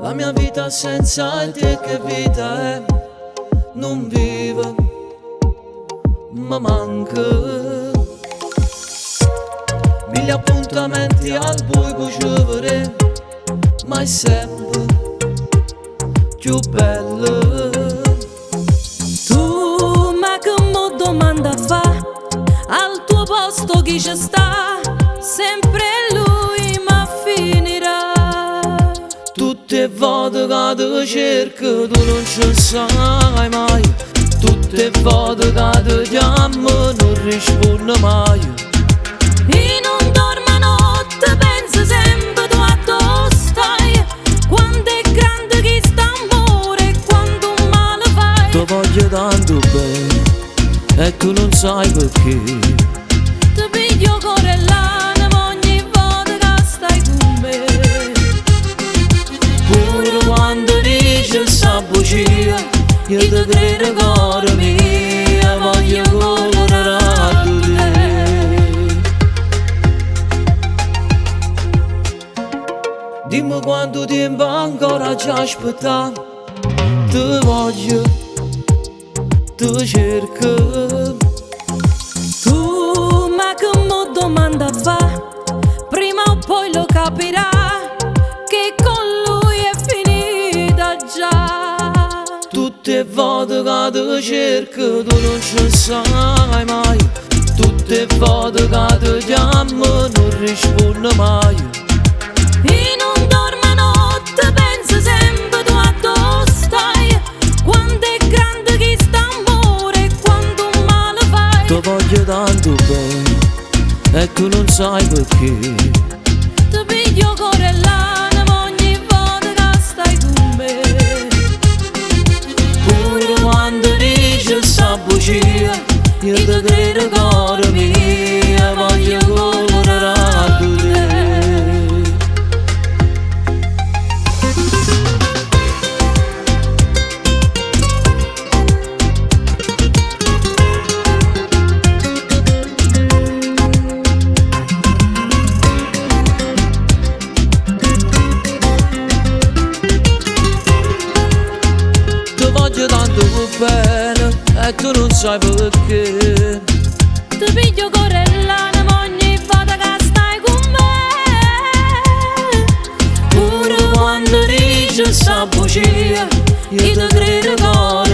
La mia vita senza te che vita è? Non vivo, ma manca. Mille appuntamenti al buio ci vedremo, ma è sempre più bello. Tu ma che mo domanda fa? Al tuo posto chi ci sta? Sempre lui, ma finirà. Tutte volte che ti cerco tu non ci sai mai. Tutte volte che ti chiamo non rispondi mai. E non dormo notte, penso sempre tu a dove stai. Quando è grande chi sta amore, quando male fai. Ti voglio tanto bene e tu non sai perché. Ti piglio cuore e l'anima ogni volta che stai con me. Pure quando dici sta bugia, io ti credo cuore mio, voglio correre a te. Dimmi quanto tempo ancora ci aspettare, ti voglio, ti cerco. Tu ma che mo domanda fa? Prima o poi lo capirà che con lui è finita già. Tutte volte che ti cerco tu non ci sai mai. Tutte volte che ti chiamo non rispondi mai. E non dormo notte, penso sempre tu a dove stai. Quando è grande chi sta amore, quando male fai. Ti voglio tanto bene e tu non sai perché. Ti piglio cuore e l'anima ogni volta che stai con me. Pure quando dici sta bugia, io ti credo cuore mio, voglio correre a te. Ti voglio tanto bene e tu non sai perché. Ti piglio cuore e l'anima ogni volta che stai con me. Pure quando dici sta bugia, io ti credo cuore.